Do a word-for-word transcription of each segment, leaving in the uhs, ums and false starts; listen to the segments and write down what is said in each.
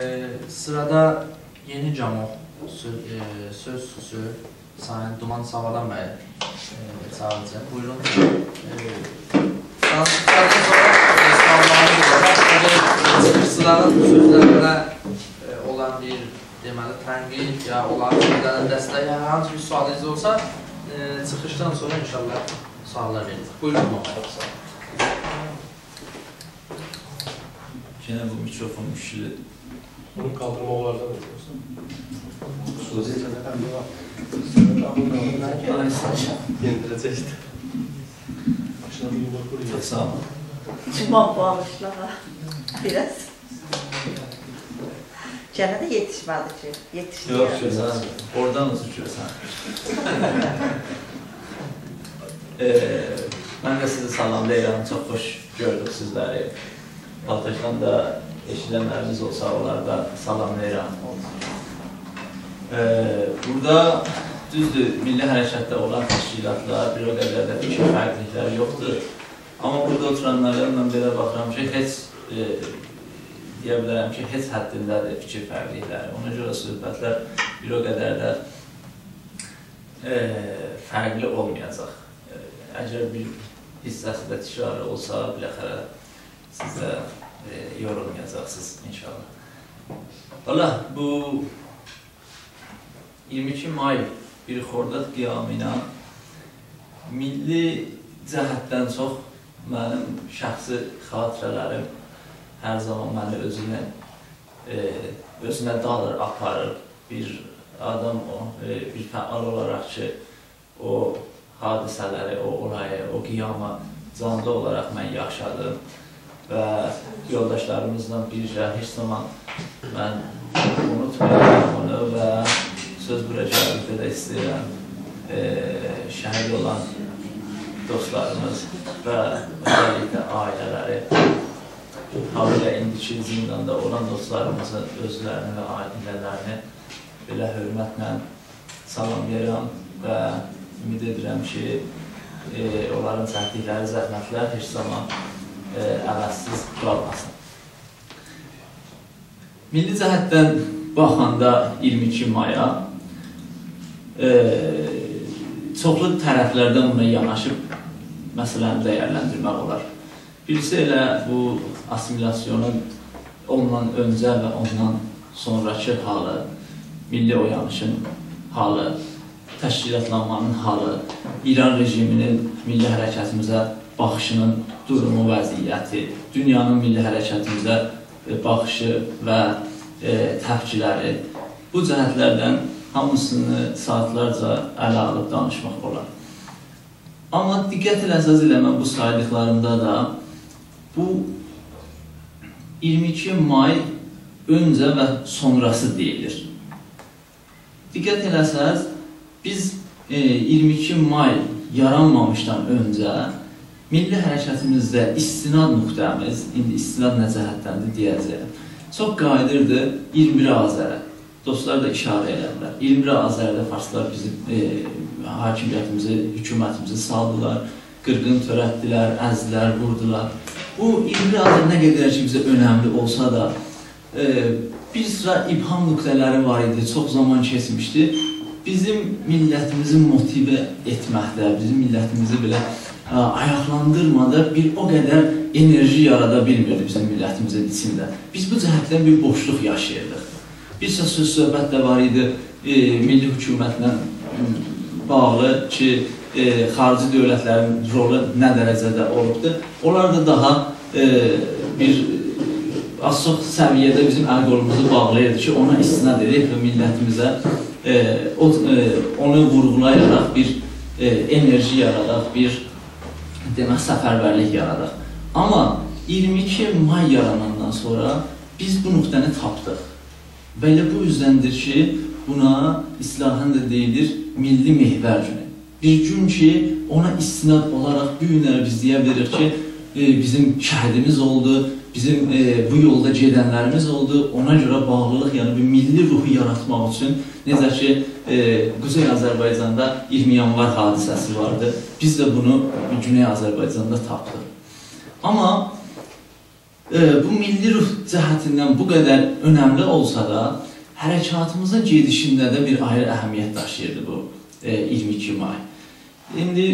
ائ، سیرادا یئنی گاموح سؤ-، ائ، سؤز اوستو سایین دومان ساوالان بی، ائ، چاغیرجاق. بویورون. ائ، دانیشیقلاردان سونرا، ائ، ساواللارینیز اولار. اگر چیخیشچیلارین سؤزلرینه، ائ، اولان بیر، دئمه‌لی، تنقید یا اولارین سؤزلرینه دستک، یا هر هانسی بیر سؤالینیز اولسا، ائ، چیخیشدان سونرا ان‌شاءالله سؤاللار وئره‌جک. بویورون، محمد. یئنه بو میکروفون مشکلی. بونو قالدیرماق اولار دا. آی، ساغ اول. یئندیره‌جکدی. چوخ ساغ اول. چوماق باغیشلا ها. بیر آز. گئنه ده یئتیشمه‌دی کی. یئتیشدی یوخ، یعنی. گؤزل. اورادان اوزون گؤزل. ائ، من ده سیزی سلاملاییرام. چوخ خوش گؤردوک سیزلری. پالتاکدان دا ائشیدنلریمیز اولسا، اونلاری دا سلاملاییرام. ائ، بورادا، دوزدور، میللی حرکتده اولان تشکیلاتلار، بیر او قدر ده فیکیر فرقلیلیکلری یوخدور. آمما بورادا اوتورانلارا من بئله باخیرام کی، هئچ، ائ، دئیه بیلرم کی، هئچ حدینده‌دیر فیکیر فرقلیلیکلری. اونا گؤره صحبتلر بیر او قدر ده، ائ، فرقلی اولمایاجاق. ائ، اگر بیر حیصه‌سی ده تکراری اولسا، بالاخره سیز ده، ائ، یورولمایاجاقسینیز ان‌شاءالله. والله، بو اییرمی ایکی مای بیر خرداد قیامی ایله میللی جهتدن چوخ منیم شخصی خاطره‌لریم هر زامان منی اؤزونه، ائ، اؤزونه دالیر، آپاریر. بیر آدام، او، ائ، بیر فعال اولاراق کی، او حادثه‌لری، او اولایی، او قیامی جانلی اولاراق من یاشادیم و یولداشلاریمیزلا بیرگه هئچ زامان من اونوتمایاجاغام اونو و سؤز بورا گلدیکده ده ایسته‌ییرم، ائ، شهید اولان دوستلاریمیز و اؤزللیکله عائله‌لری، حالیله ایندیکی زینداندا اولان دوستلاریمیزین اؤزلرینی و عائله‌لرینی بئله حؤرمتله سلاملاییرام و امید ائدیرم کی، ائ، اونلارین چکدیکلری زحمتلر هئچ زامان، ائ، عوضسیز قالماسین. میللی جهتدن باخاندا اییرمی ایکی مایا، ائ، چوخلو طرفلردن بونا یاناشیب مسئله‌نی دیرلندیرمک اولار. بیریسی ائله بو آسیمیلاسیونون اوندان اؤنجه و اوندان سونراکی حالی، میللی اویانیشین حالی، تشکیلاتلانمانین حالی، ایران رژیمینین میللی حرکتیمیزه باخیشینین دورومو، وضعیتی، دونیانین میللی حرکتیمیزه، ائ، باخیشی و، ائ، تپکیلری. بو جهتلردن هامیسینی ساعاتلارجا اله آلیب دانیشماق اولار. آمما دقت ائله‌سز، ائله من بو سایدیقلاریمدا دا بو اییرمی ایکی مای اؤنجه و سونراسی دئییلیر. دقت ائله‌سز، بیز، ائ، اییرمی ایکی مای یارانمامیشدان اؤنجه میللی حرکتیمیزده استناد نقطه‌میز، ایندی استناد نه جهتدندیر دئیه‌جه‌یم، چوخ قاییدیردی اییرمی بیر آذره. دوستلار دا اشاره ائله‌دیلر. اییرمی بیر آذرده فارسلار بیزیم، ائ، حاکمیتیمیزی، حکومتیمیزی سالدیلار، قیرغین تؤرتدیلر، ازدیلر، ووردولار. بو اییرمی بیر آذر نه قدر کی، بیزه اؤنملی اولسا دا، ائ، بیر سیرا ابهام نقطه‌لری وار ایدی، چوخ زامان کئچمیشدی. بیزیم میللتیمیزی موتیوه ائتمکده، بیزیم میللتیمیزی بئله، ائ، آیاقلاندیرمادا بیر او قدر انرژی یارادا بیلمیردی بیزیم میللتیمیزین ایچینده. بیز بو جهتدن بیر بوشلوق یاشاییردیق. بیر سیرا سؤز صحبت ده وار ایدی، ائ، میللی حکومتله، م، باغلی کی، ائ، خاریجی دؤولتلرین رولو نه درجه‌ده اولوبدور. اونلار دا داها، ائ، بیر آز چوخ سویه‌ده بیزیم ال قولوموزو باغلاییردی کی، اونا استناد ائدک و میللتیمیزه، ائ، او، ائ، اونو وورغولایاراق بیر، ائ، انرژی یاراداق، بیر، دئمک، سفربرلیک یاراداق. آمما اییرمی ایکی مای یاراناندان سونرا بیز بو نقطه‌نی تاپدیق. و ائله بو اوزدندیر کی، بونا اصطلاحاً دا دئییلیر میللی محور گونو. بیر گون کی، اونا استناد اولاراق بو گونلری بیز دئیه بیلیریک کی، ائ، بیزیم شهیدیمیز اولدو، بیزیم، ائ، بو یولدا گئدنلریمیز اولدو. اونا گؤره باغلیلیق، یعنی بیر میللی روحو یاراتماق اوچون، نئجه کی، ائ، قوزئی آذربایجاندا اییرمی یانوار حادثه‌سی واردی، بیز ده بونو گونئی آذربایجاندا تاپدیق. آمما ائ، بو میللی روح جهتیندن بو قدر اؤنملی اولسا دا، حرکاتیمیزین گئدیشینده ده بیر آیری اهمیت داشیییردی بو، ائ، اییرمی ایکی مای. ایندی،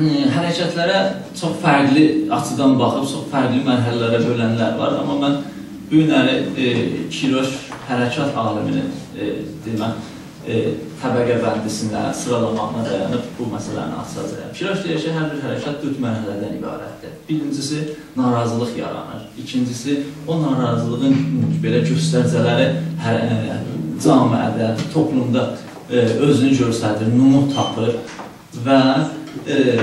ائ، حرکتلره چوخ فرقلی آچیدان باخیب، چوخ فرقلی مرحله‌لره بؤلنلر وار. آمما من بو گونلری، ائ، کوروش حرکات عالمی‌نین، ائ، دئمک، ائ، طبقه بندی‌سینه، سیرالاماغینا دایانیب بو مسئله‌نی آچاجاغام. کوروش دئییر کی، هر بیر حرکت دؤرد مرحله‌دن عبارتدیر. بیرینجیسی، ناراضیلیق یارانیر. ایکینجیسی، او ناراضیلیغین بئله گؤستریجی‌لری هر، ائ، جامعه‌ده، توپلومدا، ائ، اؤزونو گؤستریر، نمود تاپیر و، ائ،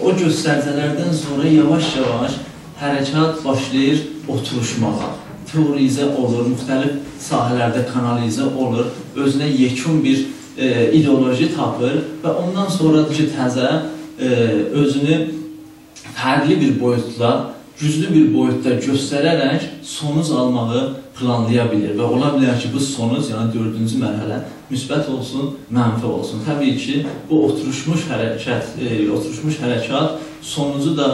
او گؤستریجی‌لردن سونرا یاواش-یاواش حرکات باشلاییر اوتوروشماغا، تئوریزه اولور، مختلف ساحه‌لرده کانالیزه اولور، اؤزونه یئکون بیر، ائ، ایدئولوژی تاپیر و اوندان سونرا کی، تزه، ائ، اؤزونو فرقلی بیر بویوتدا، گوجلو بیر بویوتدا گؤستره‌رک سونوج آلماغی پلانلایا بیلیر و اولا بیلر کی، بو سونوج، یعنی دؤردونجو مرحله مثبت اولسون، منفی اولسون. طبیعی کی، بو اوتوروشموش حرکت، ائ، اوتوروشموش حرکات سونوجو دا،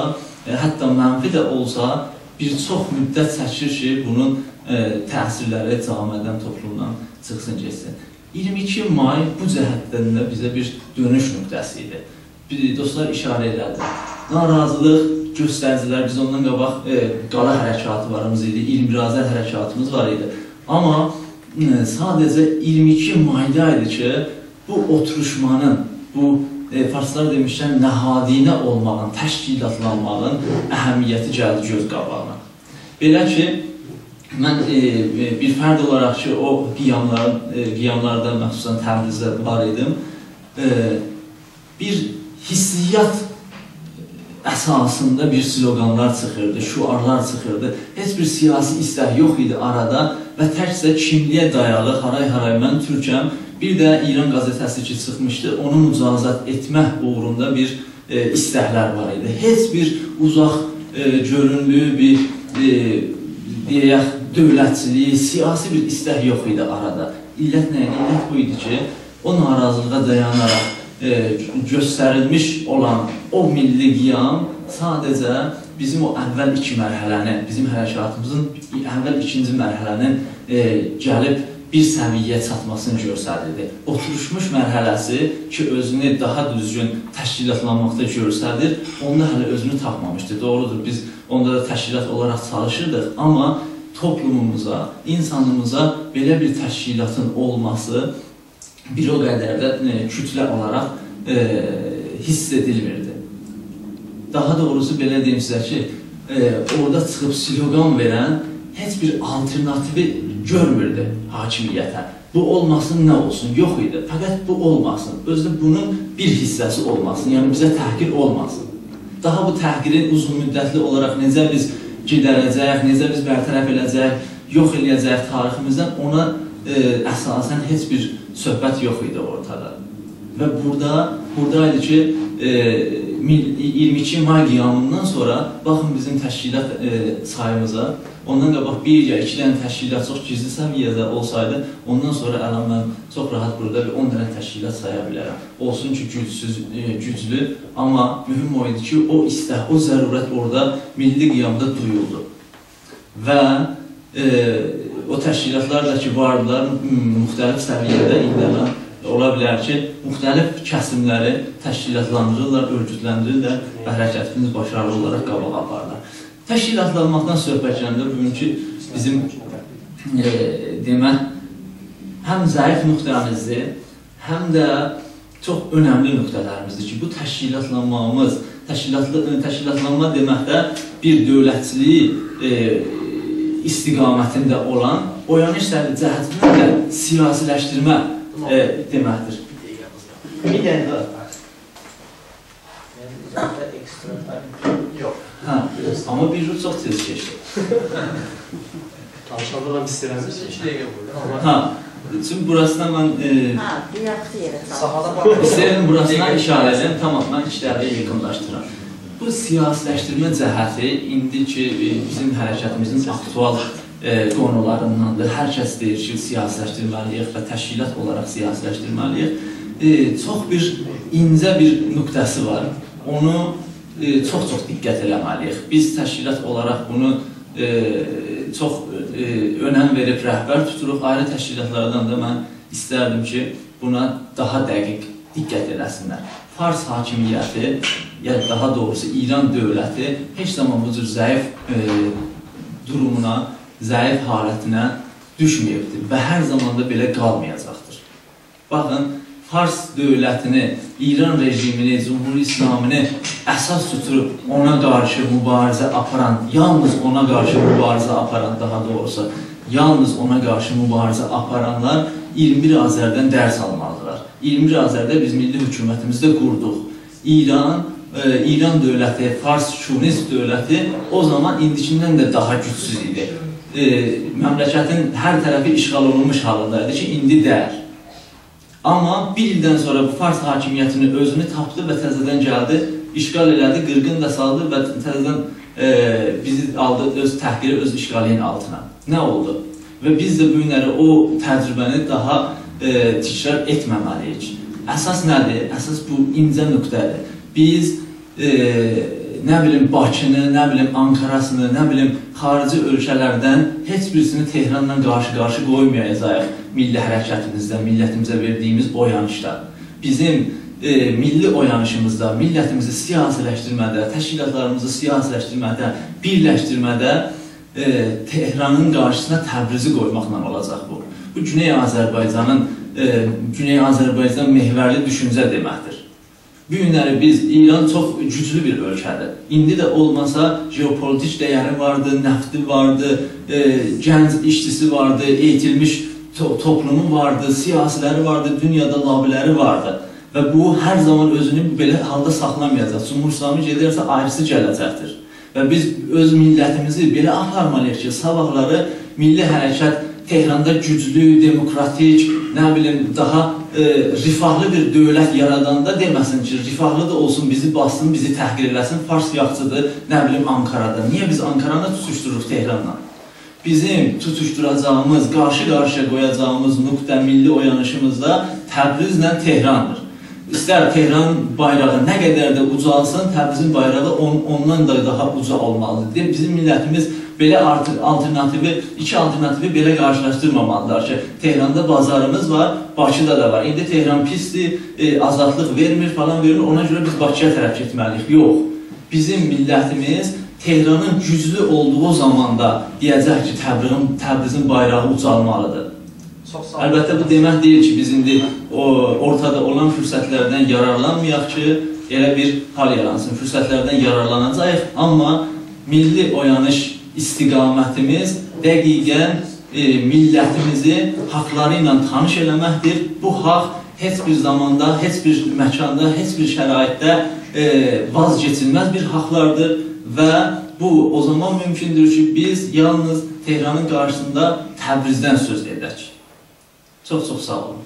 ائ، حتی منفی ده اولسا، بیر چوخ مدت چکیر کی، بونون، ائ، تأثیرلری جامعه‌دن، توپلومدان چیخسین، گئتسین. اییرمی ایکی مای بو جهتدن ده بیزه بیر دؤنوش نقطه‌سی ایدی. بیر دوستلار ایشاره ائله‌دی. ناراضیلیق گؤستریجی‌لر، بیز اوندان قاباق، ائ، قالا حرکاتی واریمیز ایدی، ایلم‌رازر حرکاتیمیز وار ایدی. آمما، ائ، ساده‌جه اییرمی ایکی مایدا ایدی کی، بو اوتوروشمانین، بو، ائ، فارسلار دئمیشکن نهادینه اولماغین، تشکیلاتلانماغین اهمیتی گلدی گؤز قاباغینا. بئله کی، من، ائ، ائ، بیر فرد اولاراق کی، او قیاملارین، ائ، قیاملاردا مخصوصاً تبریزده وار ایدیم، ائ، بیر حسیات اساسیندا بیر سلوگانلار چیخیردی، شعارلار چیخیردی. هئچ بیر سیاسی ایستک یوخ ایدی آرادا و تکجه کیملیگه دایالی، «هارای هارای، من تورکم»، بیر ده ایران قزئته‌سی کی چیخمیشدی، اونو مجازات ائتمک اوغروندا بیر، ائ، ایستکلر وار ایدی. هئچ بیر اوزاق، ائ، گؤرونلو بیر، ائ، دئیک، دؤولتچیلیک، سیاسی بیر ایستک یوخ ایدی آرادا. علت نه ایدی؟ علت بو ایدی کی، او ناراضیلیغا دایاناراق، ائ، گؤستریلمیش اولان او میللی قیام ساده‌جه بیزیم او اول ایکی مرحله‌نی، بیزیم حرکاتیمیزین اول ایکینجی مرحله‌نین، ائ، گلیب بیر سویه‌یه چاتماسینی گؤستریردی. اوتوروشموش مرحله‌سی کی، اؤزونو داها دوزگون تشکیلاتلانماقدا گؤستریر، اوندا هله اؤزونو تاپمامیشدی. دوغرودور، بیز اوندا دا تشکیلات اولاراق چالیشیردیق، آمما توپلوموموزا، اینسانیمیزا بئله بیر تشکیلاتین اولماسی بیر او قدر ده، ائ، کوتله اولاراق، ائ، حیس ائدیلمیردی. داها دوغروسو بئله دئییم سیزه کی، ائ، اورادا چیخیب سلوگان وئرن هئچ بیر آلترناتیوی گؤرموردو حاکمیته. بو اولماسین، نه اولسون؟ یوخ ایدی. فقط بو اولماسین. اؤزو ده بونون بیر حیصه‌سی اولماسین. یعنی بیزه تحقیر اولماسین. داها بو تحقیرین اوزون مدتلی اولاراق نئجه بیز گیدره‌جک، نئجه بیز برطرف ائله‌جک، یوخ ائله‌یه‌جک تاریخیمیزدن، اونا، ائ، اساساً هئچ بیر صحبت یوخ ایدی اورتادا. و بورادا، بورادا ایدی کی، ائ، میل-، اییرمی ایکی مای قیامیندان سونرا باخین بیزیم تشکیلات، ائ، ساییمیزا. اوندان قاباق بیر یا ایکی دنه تشکیلات چوخ گیزلی سویه‌ده اولسایدی، اوندان سونرا الان من چوخ راحت بورادا بیر اون دنه تشکیلات سایا بیلرم. اولسون کی، گوجسوز، ائ، گوجلو، آمما مهم او ایدی کی، او ایستک، او ضرورت اورادا میللی قیامدا دویولدو. و، ائ، او تشکیلاتلار دا کی واردیلار، م-، مختلف سویه‌ده ایندی هله اولا بیلر کی، مختلف کسیملری تشکیلاتلاندیریرلار، اؤرگوتلندیریرلر و حرکتیمیزی باشاریلی اولاراق قاباغا آپاریرلار. تشکیلاتلانماقدان صحبت گلنده بوگونکو بیزیم، ائ، دئمک، هم ضعیف نقطه‌میزدیر، هم ده چوخ اؤنملی نقطه‌لریمیزدیر کی، بو تشکیلاتلانمامیز، تشکیلاتلا-، تشکیلاتلانما دئمکده بیر دؤولتچیلیک، ائ، استقامتینده اولان اویانیش جهتیندن ده سیاسیلشدیرمه، ائ، دئمکدیر. بیر دقیقه. یعنی، اضافه اکسترا تایم یوخ. هه، آمما بیر روز چوخ تئز کئچدی. دانیشاندا دا ایسته‌ییرم. سیز ایکی دقیقه بویورون. آمما هه، چونکی بوراسینا من، ائ، هه، بیر یاخشی یئره چاتدیق. ساحادا باخ. ایسته‌ییرم بوراسینا ایشاره ائدیم. تامام، من ایکی دقیقه یئکونلاشدیرام. بو سیاسیلشدیرمه جهتی ایندی کی، ائ، بیزیم حرکتیمیزین آکتوال، ائ، قونولارینداندیر. هر کس دئییر کی، سیاسیلشدیرمه‌لی‌ییک و تشکیلات اولاراق سیاسیلشدیرمه‌لی‌ییک. ائ، چوخ بیر اینجه بیر نقطه‌سی وار. اونو، ائ، چوخ-چوخ دقت ائله‌مه‌لی‌ییک. بیز تشکیلات اولاراق بونو ائ، چوخ، ائ، اؤنم وئریب رهبر توتوروق. آیری تشکیلاتلاردان دا من ایستردیم کی، بونا داها دقیق دقت ائله‌سینلر. فارس حاکمیتی، یا داها دوغروسو ایران دؤولتی هئچ زامان بو جور ضعیف، ائ، دورومونا، ضعیف حالتینه دوشمه‌ییبدیر و هر زامان دا بئله قالمایاجاقدیر. باخین، فارس دؤولتینی، ایران رژیمینی، جمهوری اسلامینی اساس توتوب اونا قارشی موباریزه آپاران، یالنیز اونا قارشی موباریزه آپاران، داها دوغروسو، یالنیز اونا قارشی موباریزه آپارانلار اییرمی بیر آذردن درس آلمالیدیرلار. اییرمی بیر آذرده بیز میللی حکومتیمیزی ده قوردوق. ایران، ائ، ایران دؤولتی، فارس شوونیست دؤولتی او زامان ایندیکیندن ده داها گوجسوز ایدی. ائ، مملکتین هر طرفی اشغال اولونموش حالیندا ایدی کی، ایندی دئییل. آمما بیر ایلدن سونرا بو فارس حاکمیتینی اؤزونو تاپدی و تزه‌دن گلدی، اشغال ائله‌دی، قیرغین دا سالدی و تزه‌دن، ائ، بیزی آلدی اؤز تحقیر، اؤز اشغالین آلتینا. نه اولدو؟ و بیز ده بو گونلری او تجربه‌نی داها، ائ، تکرار ائتمه‌مه‌لی‌ییک. اساس نه‌دیر؟ اساس بو اینجه نقطه‌دیر. بیز، ائ، نه بیلیم، باکینی، نه بیلیم، آنکاراسینی، نه بیلیم، خاریجی اؤلکه‌لردن هئچ بیریسینی تهرانلا قارشی-قارشی قویمایاجاغیق میللی حرکتیمیزده، میللتیمیزه وئردیییمیز اویانیشدا. بیزیم، ائ، میللی اویانیشیمیزدا، میللتیمیزی سیاسی‌لشدیرمه‌ده، تشکیلاتلاریمیزی سیاسی‌لشدیرمه‌ده، بیرلشدیرمه‌ده، ائ، تهرانین قارشیسینا تبریزی قویماقلا اولاجاق بو. بو گونئی آذربایجانین، ائ، گونئی آذربایجان محورلی دوشونجه دئمکدیر. بو گونلری بیز، ایران چوخ گوجلو بیر اؤلکه‌دیر. ایندی ده اولماسا ژئوپولیتیک ده‌یری واردی، نفتی واردی، ائ، گنج ایشچیسی واردی، ائییتیلمیش تو-، توپلومو واردی، سیاسی‌لری واردی، دونیادا لابی‌لری واردی. و بو هر زامان اؤزونو بئله حالدا ساخلامایاجاق. جمهوری اسلامی گئدرسه آیریسی گله‌جکدیر. و بیز اؤز میللتیمیزی بئله آپارمالی‌ییق کی، صاباحلاری میللی حرکت تهراندا گوجلو، دموکراتیک، نه بیلیم، داها، ائ، رفاهلی بیر دؤولت یاراداندا دئمه‌سین کی، رفاهلی دا اولسون، بیزی باسسین، بیزی تحقیر ائله‌سین، فارس یاخشیدیر، نه بیلیم، آنکارادان. نییه بیز آنکارانی توتوشدوروروق تهرانلا؟ بیزیم توتوشدوراجاغیمیز، قارشی-قارشییا قویاجاغیمیز نقطه میللی اویانیشیمیزدا تبریزله تهراندیر. ایستر تهران بایراغی نه قدر ده اوجالسین، تبریزین بایراغی اون-، اوندان دا داها اوجا اولمالیدیر. دئیک، بیزیم میللتیمیز بئله آرتیر-، آلترناتیوی، ایکی آلترناتیوی بئله قارشیلاشدیرمامالیدیر کی، تهراندا بازاریمیز وار، باکیدا دا وار. ایندی تهران پیسدیر، ائ، آزادلیق وئرمیر، فلان وئرمیر، اونا گؤره بیز باکییا طرف گئتمه‌لی‌ییک. یوخ، بیزیم میللتیمیز تهرانین گوجلو اولدوغو زاماندا دئیه‌جک کی، تبریزین، تبریزین بایراغی اوجالمالیدیر. چوخ ساغ اول. البته، بو دئمک دئییل کی، بیز ایندی او اورتادا اولان فرصتلردن یارارلانمایاق کی، ائله بیر حال یارانسین. فرصتلردن یارارلاناجاغیق، آمما میللی اویانیش استقامتیمیز دقیقاً، ائ، میللتیمیزی حاقلاری ایله تانیش ائله‌مکدیر. بو حاق هئچ بیر زاماندا، هئچ بیر مکاندا، هئچ بیر شرایطده، ائ، وازکئچیلمز بیر حاقلاردیر و بو او زامان مومکوندور کی، بیز یالنیز تهرانین قارشیسیندا تبریزدن سؤز ائدک. چوخ چوخ ساغ اولون.